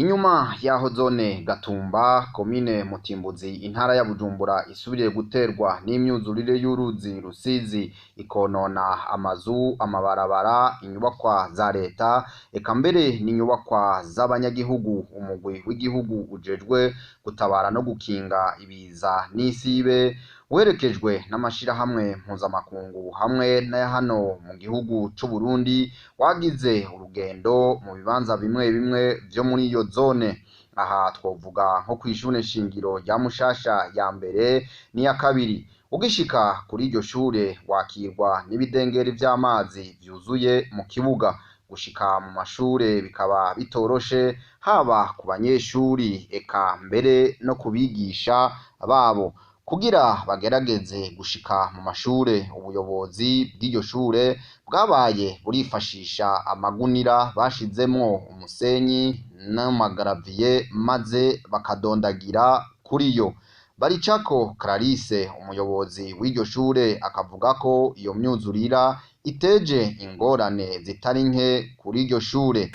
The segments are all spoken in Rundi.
Inyuma y'aho zone Gatumba, komine Mutimbuzi, intara ya Bujumbura isubiriye guterwa n'imyuzurire y'uruzi Rusizi, ikonona amazu, amabarabara, inyubakwa za leta, eka mbere n'inyubakwa z'abanyagihugu, umugwi w'igihugu ujejwe gutabara no gukinga ibiza n'isibe werekejwe n'amashirahamwe mpuzamakungu hamwe n'aya hano mu gihugu c'u Burundi wagize urugendo mu bibanza bimwe bimwe vyo muri iyo zone. Aha twovuga nko kw'ishure shingiro rya Mushasha ya mbere n'iya kabiri. Ugishika kuri iryo shure wakirwa n'ibidengeri vy'amazi vyuzuye mu kibuga. Gushika mu mashure bikaba bitoroshe, haba ku banyeshuri eka mbere no ku bigisha babo. Kugira bagerageze gushika mu mashure, ubuyobozi bw'iryo shure bwabaye burifashisha amagunira bashizemwo umusenyi n'amagaraviye, maze bakadondagira kuri yo. Baricako Clarisse, umuyobozi w'iryo shure, akavuga ko iyo myuzurira iteje ingorane zitari nke kuri iryo shure.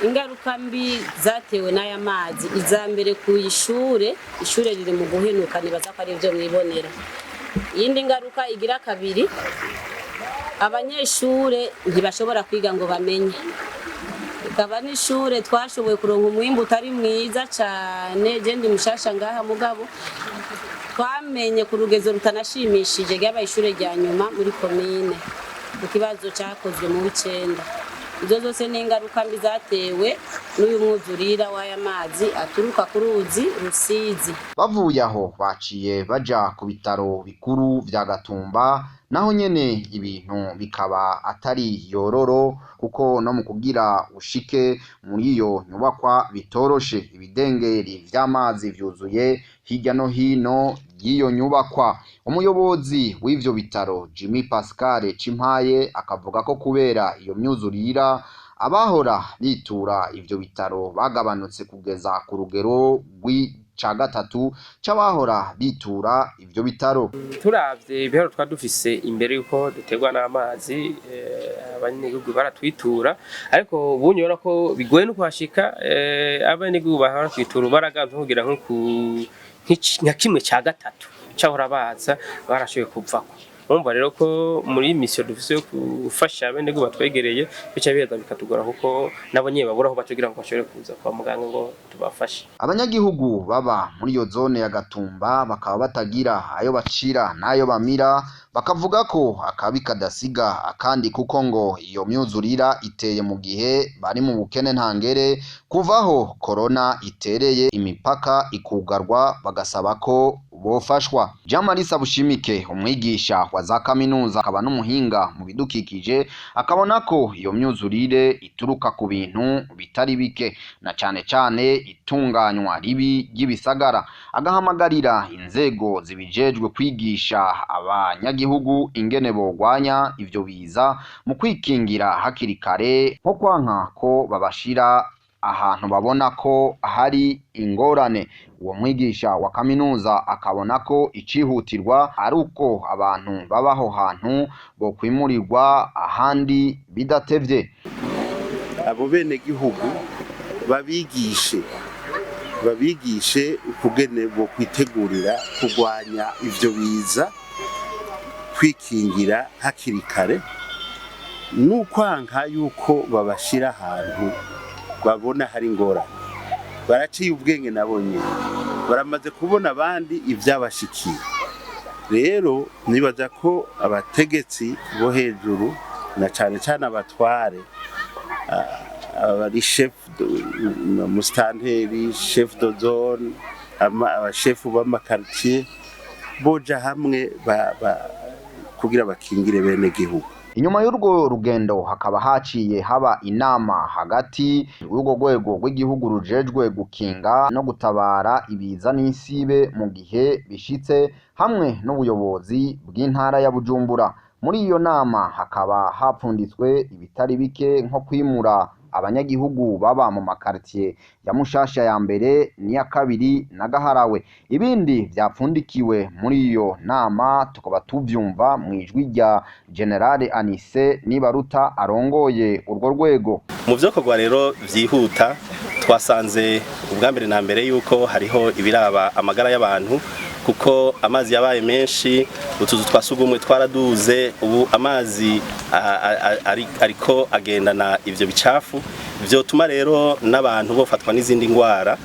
Ingaruka mbi zatewe n'aya mazi, iza mbere ku ishure, ishure riri mu guhenuka, nibaza ko ari byo mwibonera. Iyindi ngaruka igira kabiri, abanyeshure ntibashobora kwiga ngo bamenye. Ikaba n'ishure twashoboye kuronka umwimbu utari mwiza cane. Je ndi mushasha ngaha, mugabo twamenye ku rugezo rutanashimishije. Ryabaye ishure rya nyuma muri komine ku kibazo cakozwe mu w'icenda. Izo zose ni ingaruka mbi zatewe n'uyu mwuzurira w'aya mazi aturuka ku ruzi Rusizi. Bavuye aho baciye baja ku bitaro bikuru vya Gatumba, naho nyene ibintu bikaba atari yororo, kuko no mu kugira ushike muri iyo nyubakwa bitoroshe. Ibidengeri vy'amazi vyuzuye hirya no hino y'iyo nyubakwa. Umuyobozi w'ivyo bitaro, Jimmy Pascal Cimpaye, akavuga ko kubera iyo myuzurira abahora bitura ivyo bitaro bagabanutse kugeza ku rugero rw'ica gatatu c'abahora bitura ivyo bitaro. Turavye ibiharuro twari dufise imbere yuko duterwa n'amazi, abanyagihugu baratwitura, ariko ubu urabona ko bigoye no kuhashika. Abanyagihugu bahora twitura baragabanutse kugira nko ku nka kimwe ca gatatu c'ahora baza, barashoboye kuvako. Urumva rero ko muri mission dufise yo gufasha abenegihugu batwegereye bica biheza bikatugora, kuko nabo nyene babura aho baca kugira ngo bashobore kuza kwa muganga ngo tubafashe. Abanyagihugu baba muri iyo zone ya Gatumba bakaba batagira ayo bacira n'ayo bamira, bakavuga ko akabi kadasiga akandi, kuko ngo iyo myuzurira iteye mu gihe bari mu bukene ntangere kuvaho korona itereye, imipaka ikugarwa, bagasaba ko bofashwa. Jean Marie Sabushimike, umwigisha wa za kaminuza akaba n'umuhinga mu bidukikije, akabona ko iyo myuzurire ituruka ku bintu bitari bike, na cane cane itunganywa ribi ry'ibisagara, agahamagarira inzego zibijejwe kwigisha abanyagihugu ingene bogwanya ivyo biza mu kwikingira hakiri kare, nko kwanka ko babashira ahantu babona ko hari ingorane. Uwo mwigisha wa kaminuza akabona ko icihutirwa ari uko abantu baba aho hantu bokwimurirwa ahandi bidatevye. Abo benegihugu babigishe ukugene bo kwitegurira kurwanya ivyo biza, kwikingira hakiri kare, n'ukwanka yuko babashira ahantu babona hari ingorane. Baraciye ubwenge nabo nyene, baramaze kubona abandi ivyabashikiye. Rero nibaza ko abategetsi bo hejuru, na cane cane abatware, abari chef, musitanteri, chef de zone, abashefu b'amakartier, boja hamwe kugira bakingire bene gihugu. Inyuma y'urwo rugendo hakaba haciye haba inama hagati y'urwo rwego rw'igihugu rujejwe gukinga no gutabara ibiza n'isibe mu gihe bishitse hamwe n'ubuyobozi bw'intara ya Bujumbura. Muri iyo nama hakaba hapfunditswe ibitari bike, nko kwimura abanyagihugu baba mu makartier ya Mushasha ya mbere n'iya kabiri na Gaharawe. Ibindi vyapfundikiwe muri iyo nama tukaba tuvyumva mw'ijwi rya General Anise Nibaruta arongoye urwo rwego. Mu vyokorwa rero vyihuta, twasanze ubwa mbere na mbere yuko hariho ibiraba amagara y'abantu, kuko amazi yabaye menshi, utuzu twa sugumwe twaraduze. Ubu amazi ariko agendana ivyo bicafu, vyotuma rero n'abantu bofatwa n'izindi ngwara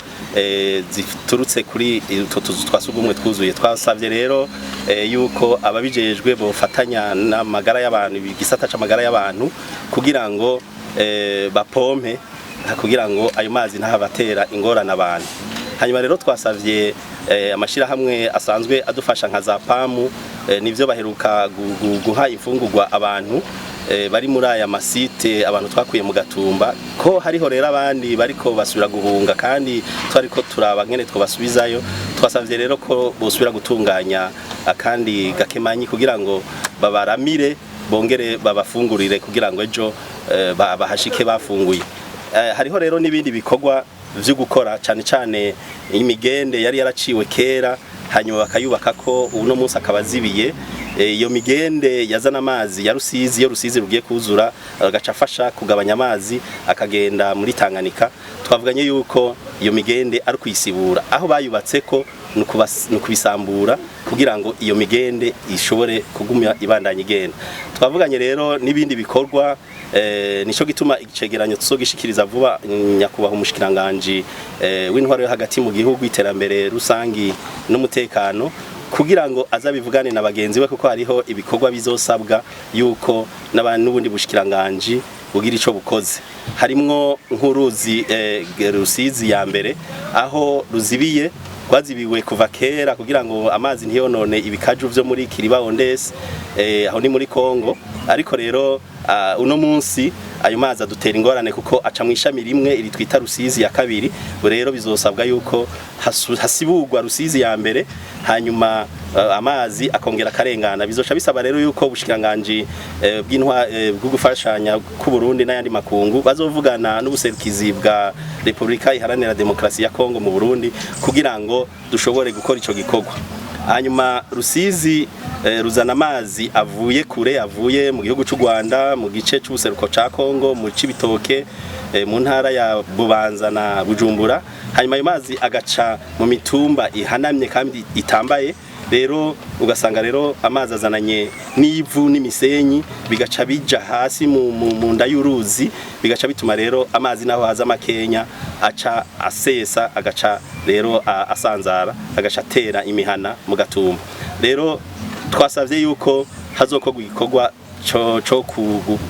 ziturutse kuri utwo tuzu twa sugumwe twuzuye. Twasavye rero yuko ababijejwe bofatanya n'amagara y'abantu, igisata c'amagara y'abantu, kugira ngo bapompe, kugira ngo ayo mazi ntahabatera ingorane abantu. Hanyuma rero twasavye amashirahamwe asanzwe adufasha nka za PAM, nivyo baheruka guha imfungurwa abantu bari muri aya masite, abantu twakuye mu Gatumba, ko hariho rero abandi bariko basubira guhunga kandi twariko turaba ngene twobasubizayo. Twasavye rero ko bosubira gutunganya akandi gakemanyi kugira ngo babaramire, bongere babafungurire, kugira ngo ejo bahashike bafunguye. Hariho rero n'ibindi bikorwa vyo gukora, cane cane imigende yari yaraciwe kera, hanyuma bakayubaka ko uno munsi akaba azibiye. Iyo migende yazana amazi ya Rusizi, iyo Rusizi rugiye kuzura agaca afasha kugabanya amazi akagenda muri Tanganyika. Twavuganye yuko iyo migende ari kuyisibura, aho bayubatse ko ni ukubisambura kugira ngo iyo migende ishobore kuguma ibandanya igenda. Twavuganye rero n'ibindi bikorwa, nico gituma icegeranyo tuzogishikiriza vuba nyakubahwa umushikiranganji w'intwaro yo hagati mu gihugu, iterambere rusangi n'umutekano, kugira ngo azabivugane na bagenzi we, kuko hariho ibikorwa bizosabwa yuko n'ubundi bushikiranganji bugira ico bukoze. Harimwo nk'uruzi Rusizi ya mbere, aho ruzibiye, rwazibiwe kuva kera kugira ngo amazi ntiyonone ibikaju vyo muri Kiriba Ondesi, aho ni muri Kongo. Ariko rero uno munsi ayo mazi adutera ingorane kuko aca mu ishami rimwe iri twita Rusizi ya kabiri. Rero bizosabwa yuko hasibugwa Rusizi ya mbere, hanyuma amazi akongera akarengana. Bizoca bisaba rero yuko ubushikiranganji bw'intwa bwo gufashanya ku Burundi n'ayandi makungu bazovugana n'ubuserukizi bwa Republika Iharanira Demokrasi ya Kongo mu Burundi kugira ngo dushobore gukora ico gikorwa. Hanyuma Rusizi ruzana amazi avuye kure, avuye mu gihugu c'u Rwanda, mu gice c'ubuseruko ca Kongo, mu Cibitoke, mu ntara ya Bubanza na Bujumbura. Hanyuma ayo mazi agaca mu mitumba ihanamye kandi itambaye. Rero ugasanga rero amazi azananye n'ivu n'imisenyi, bigaca bija hasi mu nda y'uruzi, bigaca bituma rero amazi naho haza makenya aca asesa, agaca rero asanzara, agaca atera imihana mu Gatumba. Rero twasavye yuko hazokorwa igikorwa co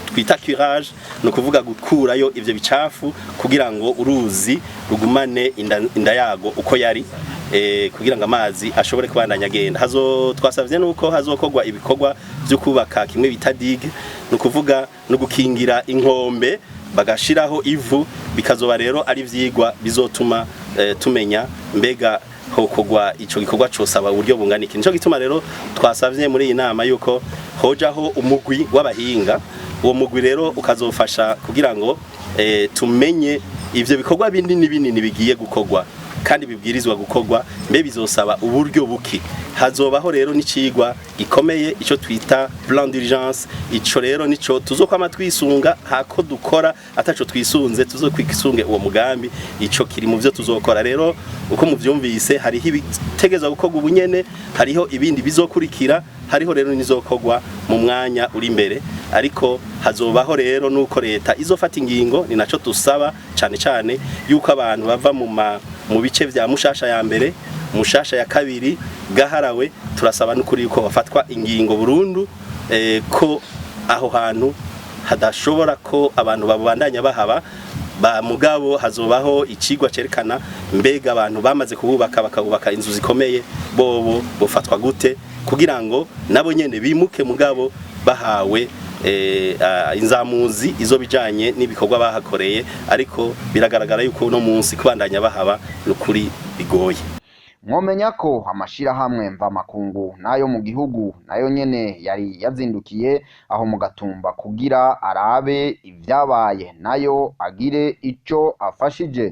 twita curage, ni ukuvuga gukurayo ivyo bicafu kugira ngo uruzi rugumane inda yago uko yari, kugira ngo amazi ashobore kubandanya agenda. Hazo twasavye nuko hazokorwa ibikorwa vyo kubaka kimwe bita digue, ni ukuvuga no gukingira inkombe, bagashiraho ivu. Bikazoba rero ari vyigwa bizotuma tumenya mbega hokogwa ico gikorwa cosaba uburyo bungana iki. Nico gituma rero twasavye muri iyi nama yuko hojaho umugwi w'abahinga. Uwo mugwi rero ukazofasha kugira ngo tumenye ivyo bikorwa binini binini bigiye gukorwa kandi bibwirizwa gukorwa, mbe bizosaba uburyo buki. Hazobaho rero n'icigwa gikomeye, ico twita plan d'urgence. Ico rero nico tuzokwama twisunga, hako dukora ataco twisunze, tuzokwisunge uwo mugambi. Ico kiri mu vyo tuzokora. Rero uko muvyumvise, hariho ibitegezwa gukorwa ubunyene, hariho ibindi bizokurikira, hariho rero nizokorwa mu mwanya uri imbere. Ariko hazobaho rero nuko leta izofata ingingo. Ni naco tusaba cane cane yuko abantu bava mu bice vya Mushasha ya mbere, Mushasha ya kabiri, Gaharawe, turasaba n'ukuri yuko bafatwa ingingo burundu ko aho hantu hadashobora ko abantu babandanya bahaba. Ba mugabo hazobaho icigwa cerekana mbega abantu bamaze kububaka, bakabubaka inzu zikomeye, bobo bofatwa gute, kugira ngo nabo nyene bimuke, mugabo bahawe inzamuzi izo bijanye n'ibikorwa bahakoreye. Ariko biragaragara yuko uno munsi kubandanya bahaba nukuri bigoye. Mwomenya ko amashirahamwe mvamakungu nayo mu gihugu nayo nyene yari yazindukiye aho mu Gatumba kugira arabe ivyabaye nayo agire ico afashije.